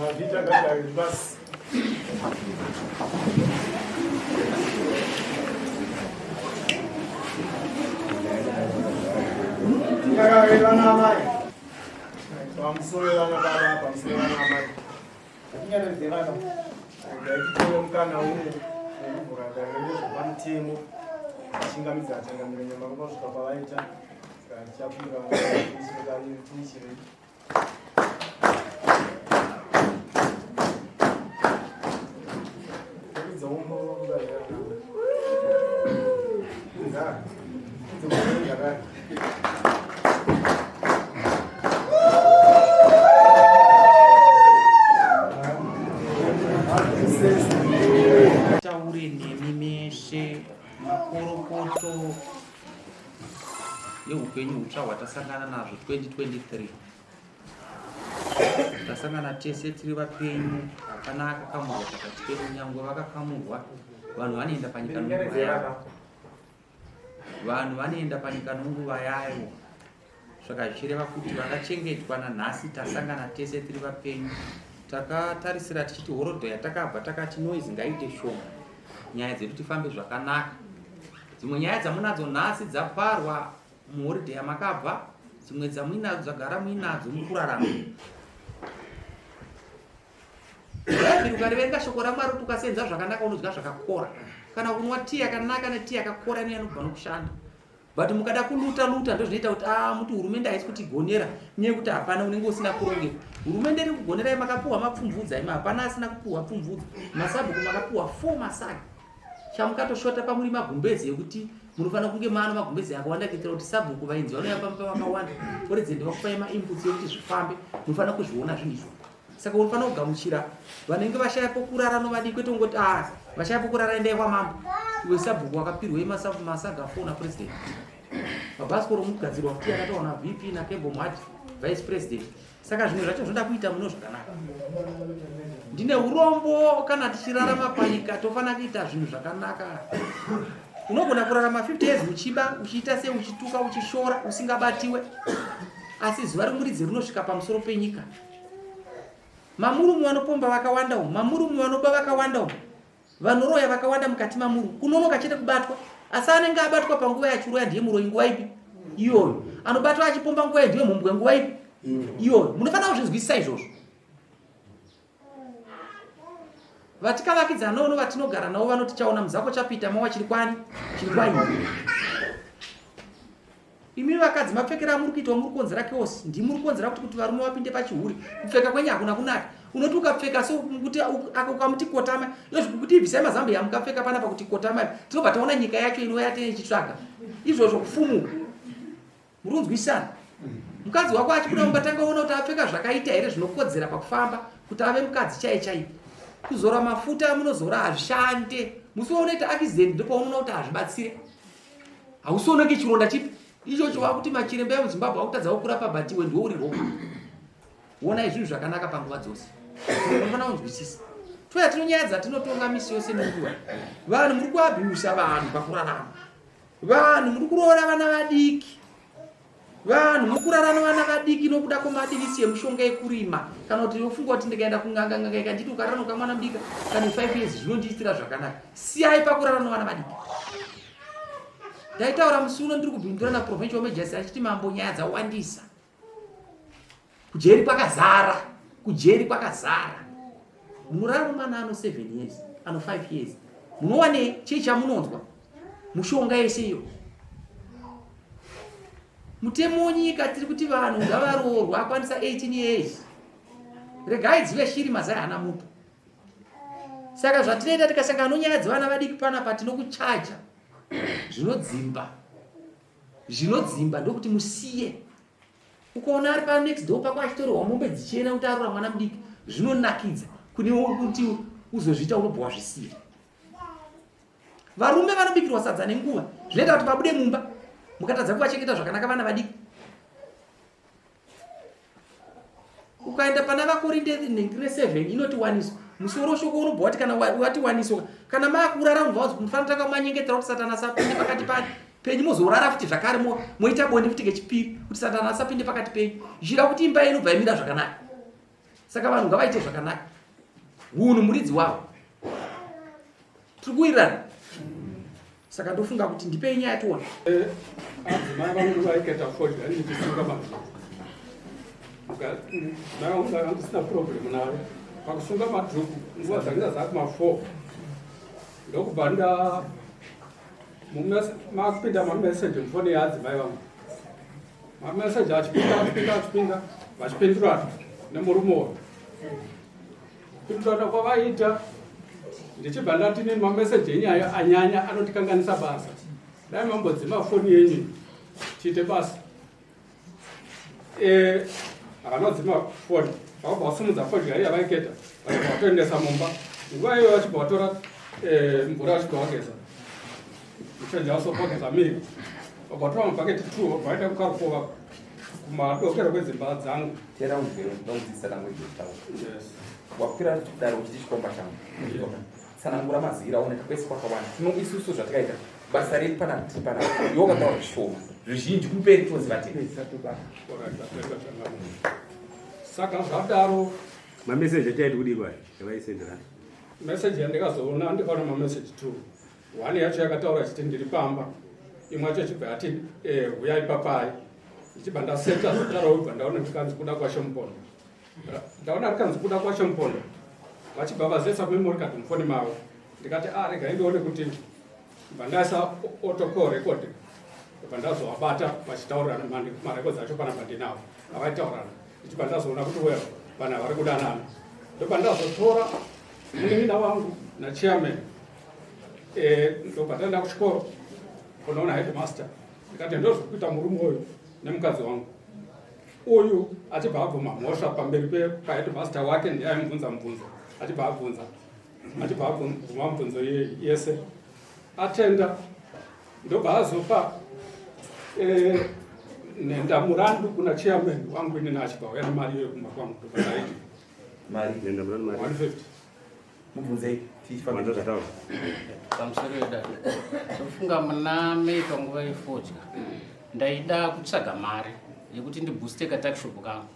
Mazvita ngagare pasi. Ngagare vana amai. Pamusoro vana baba, pamusoro vana amai. Tinyaradze vana. Ndaitore mukana uno wekuvhura dare nezvepamutemo. Tichingamidza changamire nyama kusvika pavaita. Saka tichakumbira tichirei. Taure nemi meshe makorokoto yeupenyu hutsva hwatasangana nazvo 2023 tasangana tese tiri vapenyu hapana akakamurwa pakati pedu nyangwe vakakamurwa vanhu vanoenda panyika nonguva yavo vanhu vanoenda panyika nonguva yayo saka zvichireva kuti vakachengetwa nanhasi tasangana tese tiri vapenyu takatarisira tichiti horodho yatakabva takati noise ngaiite shoma nyaya dzedu tifambe zvakanaka dzimwe nyaya dzamunadzo nhasi dzaparwa muhoridhe yamakabva dzimwe dzamuinadzo dzagara muinadzo muri kurarama bhaibheri ukariverenga shoko ramwari kuti ukasenza zvakanaka unodya zvakakora kana kunwa tii yakanaka netii yakakora ino yanobva nokushanda but mukada kuluta luta ndozvinoita kuti ah muti hurumende haisi kutigonera nyaya yekuti hapana unenge usina kurongeka hurumende iri kugonerai makapuhwa mapfumvudza imi hapana asina kupuhwa pfumvudza masabhuku makapuhwa four masaga chamukatoshota pamuri magumbezi ekuti munofanira kunge maano magumbezi akawanda kuitira kuti sabhuku vainzi vanouya pamba vakawanda oredzendi vakupai mainputs ekuti zvifambe munofanira kuzviona zvinhu izvo saka unofanira kugamuchira vanenge vashaya pokurara novadii kwete kungoti a ah, vashaya pokurara endai kwamambo iwe sabhuku wakapirwei masaga fo napresident mabhasikoro mukugadzirwa kuti akataura navp nakebo mhati vice president saka zvimwe zvacho zvinoda kuita muno zvakanaka ndine urombo kana tichirarama panyika tofanira kuita zvinhu zvakanaka unogona kurarama 50 years uchiba uchiita sei uchituka uchishora usingabatiwe asi zuva remuridzi rinosvika pamusoro penyika mamurumu vanopomba vakawanda umu mamurumu vanoba vakawanda umu vanoroya vakawanda mukati mamuru kunonoka chete kubatwa asi anenge abatwa panguva yachiroya ndiye muroyi nguva ipi iyoyo anobatwa achipomba nguva iyo ndiye mhombwe nguva ipi iyoyo munofanira kuzvinzwisisa izvozvo vatikavakidzana navo vatinogara navo vanoti chaona muzako chapita mawa chiri kwani chiri kwaini Imi vakadzi mapfekero amuri kuita muri kukonzera chaos ndimi muri kukonzera kuti kuti varume vapinde pachihure kupfeka kwenyu hakuna kunaka unoti ukapfeka so kuti ukamuti kotama izvozvo kuti ibvisai mazambiya mukapfeka panapa kuti kotama tinobva taona nyika yacho inouya tine ichitsvaga izvozvo kufumuka muri kunzwisana mukadzi wako achibuda mumba tanga ona kuti apfeka zvakaita here zvinokodzera pakufamba kuti ave mukadzi chaiye chaiye kuzora mafuta amunozora hazvishande musi waunoita accident ndopaunoona kuti hazvibatsire hausioneke chironda chipi ichocho wakuti machiremba emuzimbabwe akutadza kukurapa but iwe ndiwe uri wrong wonai zvinhu zvakanaka panguva dzose unofanira kunzwisisa toya tino nyaya dzatinotonga misi yose nenguva vanhu muri kuabhiusa vanhu pakurarama vanhu muri kuroora vana vadiki Vanhu mukurara nevana vadiki nokuda kwemadirisi emushonga ekurima kana kuti unofunga kuti ndikaenda kun'anga n'anga ikanditi ukarara nokamwana mudika kane 5 years zvinondiitira zvakanaka. Siyai pakurara nevana vadiki. Ndaitaura musi uno ndiri kubhindura naprovincial majors achiti mambo nyaya dzawandisa. Kujeri kwakazara, kujeri kwakazara. Munorara nomwana ano 7 years, ano 5 years. Munowanei? Chii chamunonzwa? Mushonga yese iyo. Mutemo wenyika tiri kuti vanhu ngavaroorwa akwanisa 18 years. Regai dzive shiri mazai haana muto. Saka zvatinoita tikasangana nonyaya dzevana vadiki panapa tinokuchaja zvinodzimba. Zvinodzimba ndokuti musiye. Ukaona ari pa next door pako achitorerwa mombe dzichienda kuti arora mwana mudiki zvinonakidza kune kuti uzozviita unobva wazvisiya. Varume vanobikirwa sadza nenguva zvinoita kuti vabude mumba mukatadza kuvachengeta zvakanaka vana vadiki. Ukaenda pana vaKorinde nhengire 7 inoti waniso musoro shoko unobva wati kana wati waniso kana maakurara unobva wazi mufanira tanga manyengetera kuti satani asapinde pakati pani penyu mozorara futi zvakare moita bonde futi kechipiri kuti satani asapinde pakati penyu zvichida kuti imba yenyu bva imira zvakanaka. Saka vanhu ngavaite zvakanaka, hunhu muridzi wavo. Tiri kuwirirana. Saka ndofunga kuti ndipei nyaya tione. Eh, adzimai vangu vaiketa fodya ndichisunga madhuku. Mai vangu ndanga ndisina problem nayo. Pakusunga madhuku nguva dzanga dzakuma 4 ndokubva nda makupinda mameseji mufoni yeadzimai vangu. Mameseji achipinda achipinda achipinda vachipindurana nemurume uyu. Kupindurana kwavaiita ndichibva ndati nini mameseji enyu ayo anyanya anotikanganisa basa. Dai mambodzima foni yenyu tiite basa. Eh, havanodzima foni vakabva vasimudza fodya iya vaiketa vachibva vatoendesa mumba nguva iyoyo vachibva vatora eh, mvura vachibva vageza muchenja vasopogeza miri vabva vatora mabhaketi two vabva vaenda kukarukova kumadokero kwedzimba dzangu tera unzwero ndinokudzidzisa language yekutaura yes wakwira kudaro uchiti chikomba changu tsanangura maziviro aoneka kwese kwakawanda tino isusu zvatikaita basa redu panapa tiri panapa iwe wakataura zvishoma zvizhinji kumberi toziva tiri saka zvadaro mameseji achaiti kudii kwayo yavaisenderana meseji yandikazoona ndikaona mameseji two one yacho yakataura chiti ndiri pamba imwe yacho ichibva yati eh, huyai papai ichibva ndaseta zita raubva ndaona ndikanzi kuda kwashe mupondo ndaona rikanzi kuda kwashe mupondo vachibva vazoisa memory card mufoni mavo ndikati a ah, regai ndione kuti bva ndaisa autocall record bva ndazovabata vachitaurirana marecords acho panapa ndinawo avaitaurirana ndichibva ndazoona kuti well vanhu vari kudanana ndobva ndazotora munin'ina wangu nachairman eh, ndobva taenda kuchikoro kunoona headmaster ndikati ndozvikuita murume uyu nemukadzi wangu uyu achibva abvuma mhosva pamberi paheadmaster wake ndiye aimubvunza mubvunzo achibva abvunza achibva abvuma mubvunzo yese atenda ndobva azopa eh, nenda murandu kuna chairman wangu inini achibva uya nemari iyoyo kumba kwangu ndobva ndaiti mari 150 mubvunzei pamusoro yedare ndofunga muna may panguva yefodya ndaida kutsvaga mari yekuti ndibooste katakishop kangu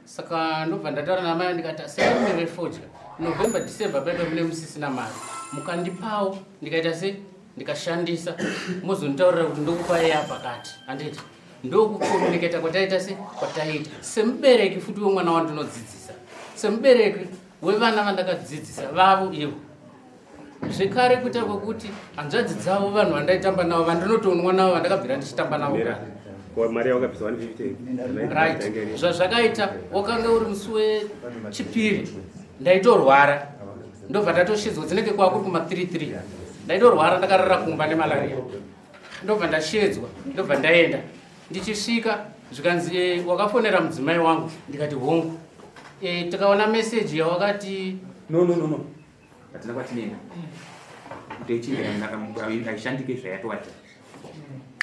saka ndobva ndataura namai ndikati sevarume vefodya november december paipa mune musisina mari mukandipawo ndikaita se ndikashandisa mozonditaurira kuti ndokupa eya pakati handiti ndokukomuniketa kwataita se kwataita semubereki futi wemwana wandinodzidzisa semubereki wevana vandakadzidzisa vavo ivo zvekare kuita kwekuti hanzvadzi dzavo vanhu vandaitamba navo vandinotonwa navo vandakabvira ndichitamba navo right zvazvakaita wakanga uri musi wechipiri ndaitorwara ndobva ndatoshidzwa dzinenge kwakuri kuma 33 ndaitorwara ndakarara kumba nemalaria ndobva ndashedzwa ndobva ndaenda ndichisvika zvikanzi eh, wakafonera mudzimai wangu ndikati hongu eh, tikaona meseji yawakati no no no no hatina kwatinoenda kuti ichinge haishandike zvayatowacha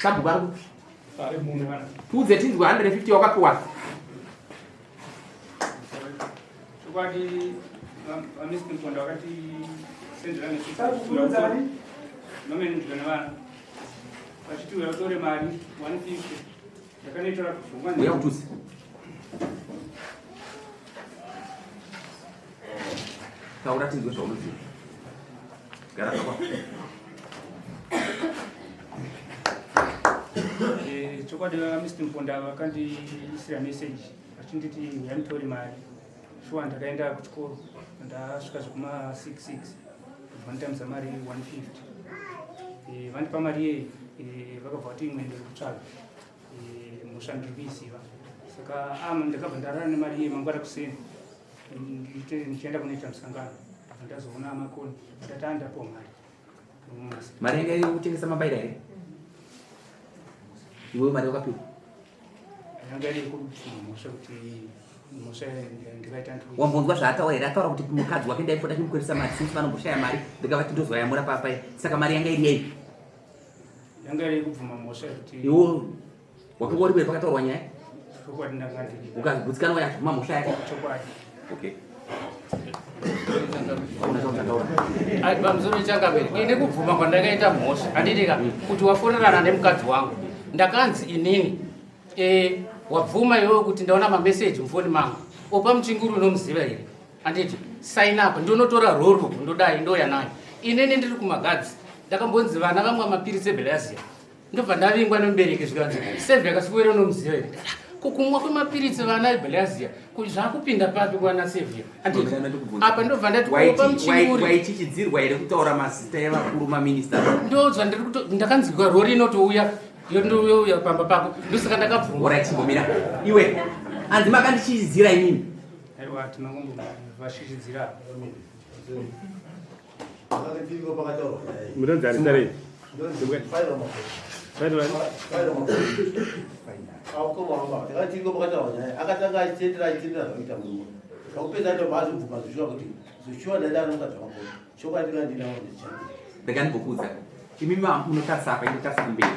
sabhuku ari kupi tiudze tinzwe 150 wakapiwa Chokwadi VaMr Mponda vakati sendera message nevana vachiti uya utore mari 150 ndakanoitora kuvhungwa uya utuze taura tinzwe zvaunoziva gara zvakwa eh, chokwadi VaMr Mponda vakandiisira message vachinditi uya nditore mari Shuwa ndakaenda kuchikoro ndasvika zvekuma 66 vanditambisa mari 150 eh, vandipa mari iyeyi eh, vakabva vati imwe ndiri kutsvaga eh, mhosva ndiri kuiziva saka ama ndakabva ndarara nemari iyeyi mangwana kuseni mm, Ndichienda kunoita musangano, ndabva ndazoona amakoni, ndati andapiwa mari. Mari yanga iri kutengesa mabaira here? Iwewe mari wakapiwa? Yanga iri kubvuma mhosva kuti mhosva ndikaita ndu. Wambonzwa zvaataura here? Ataura kuti mukadzi wake ndaipota chimukweresa mari since vanomboshaya mari ndikavati ndozoyamura papa. Saka mari yanga iri yei? Yanga iri kubvuma mhosva kuti Iwe wakanga uri pakataurwa nyaya? Chokwadi ndanga ndiri. Ukagutsikana wayabvuma mhosva yake? Chokwadi. Okay. Pamusoro changamire, ini kubvuma kwandakaita mhosva handitika kuti wafonerana nemukadzi wangu, ndakanzi inini e, wabvuma iwewe kuti ndaona mameseji mufoni mangu opa muchinguri unomuziva here handiti sign up ndinotora roro ndodai ndoya nayo inini ndiri kumagadzi ndakambonzi vana vamwa mapiritsi ebelazia ndobva ndavingwa nemubereki zvikanzi save yakasikuwere unomuziva here kukumwa kwemapiritsi vana ebelazia zvakupinda papi kwana sevia apa ndobva ndati kupa muchinguri waichichidzirwa here kutaura mazita evakuru maminista ndozva ndiri kuto ndakanzwa rori inotouya yondouya pamba pako ndosaka ndakabvuma Alright, chimbomira iwe anzi makandichichidzira inini Aiwa tinongovashishidzira. Munonzi ani sarei? Akatanga achitendera achitendera zvakaita mumwe zvakupedza ndobva azobvuma zvishuwa kuti zvishuwa ndaida anonga zvamakona chokwadi kandinawo ndichati rega ndimbokuudza imi munotarisa apa inotarisa kumberi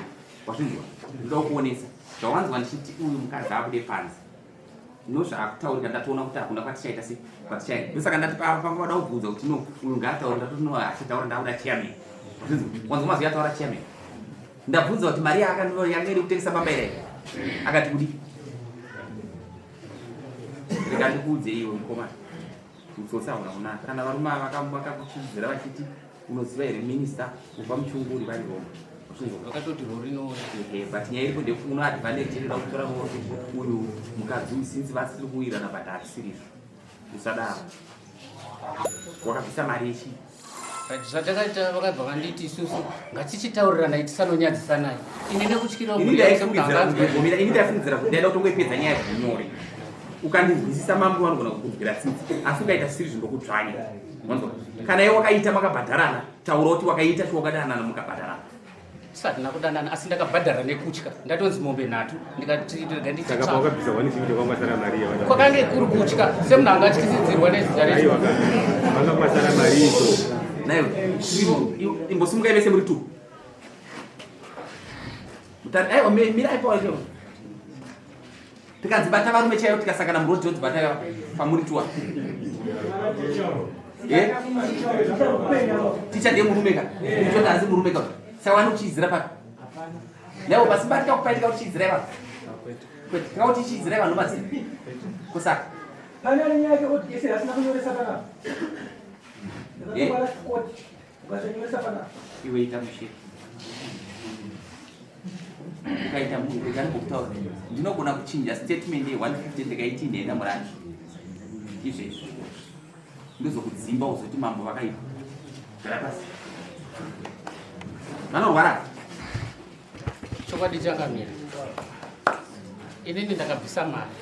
wazvinzwa ndinoda kukuonesa zvawanzwa ndichiti uyu mukadzi abude panze nozvaakutaurika ndatoona kuti hakuna kwatichaita se kwatichaita ndosaka ndati panga vada kubvunza kuti no uyu ngaataura ndati no achitaura ndakuda chairman wazvinzwa wanzwa mazwi ataura chairman ndabvunza kuti mari yanga iri kutengesa bamba here akati kudi rega ndikuudze iwe mukomana utsotsi hauna kunaka kana varume ava vakakuchidzira vachiti unoziva here minista kubva muchunguri vari roma vakatoti rori no but nyaya iripo ndekuti uno advantage inoda kutora uyu mukadzi uyu since vasiri kuwirirana but hazvisirizvo usadaro wakabvisa mari yechii zvatakaita vakabva vanditi isusu ngatichitaurirana tisanonyadzisanai ini nekutyira ini ndaifungidzira kuti ndaida kutongoipedza nyaya zvinyore ukandinzwisisa mambo vanogona kukunzwira tsitsi asi ukaita siri zvindokudzvanya wanzwa kana iwe wakaita makabhadharana taura kuti wakaita chiwakadanana mukabhadharana tisati nakudanana asi ndakabhadhara nekutya ndatonzi mombe nhatu ndikatisaka pawakabvisa 150 kwanga kwasara mari yawa kwakange kuri kutya semunhu anga atyisidzirwa nezita recho aiwa kwanga kwasara mari iko nayo imbosimukai vese muri tu mutari aiwa mirai pa tikanzi bata varume chaivo tikasangana murodhi todzibata pamuri tuwa eh? Ticha ndiye murume ka toti hanzi murume ka saka vanokuchidzira papi naivo pasimba tikakupai tikakuchidzirai vanhu kwete tikakuti vanhu mazira kusaka pane ane nyaya yekuti ese asina kunyoresa panapa ndakatobara koti ukasanyoresa panapa iwe ita mushe ukaita munhu rega ndikokutaura ndinogona kuchinja statement ye150 ndikaiti nhenda muranje izvezvi ndozokudzimba uzoti mambo vakaipa gara pasi vanorwara chokwadi chakamira inini ndakabvisa mari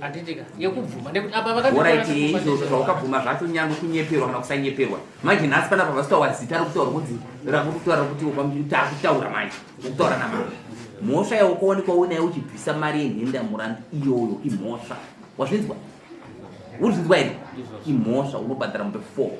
handitika yekubvuma nekuti apa vakaoraiti izvozvo zvawakabvuma zvacho nyange kunyeperwa kana kusanyeperwa manje nhasi panapa vasitaura zita rokutaura kunzi rakutaura kuti takutaura manje ukutaura namai mhosva yaukaonekwa unayo uchibvisa mari yenhenda murandu iyoyo imhosva wazvinzwa urizvinzwa here imhosva unobhadhara mombe 4.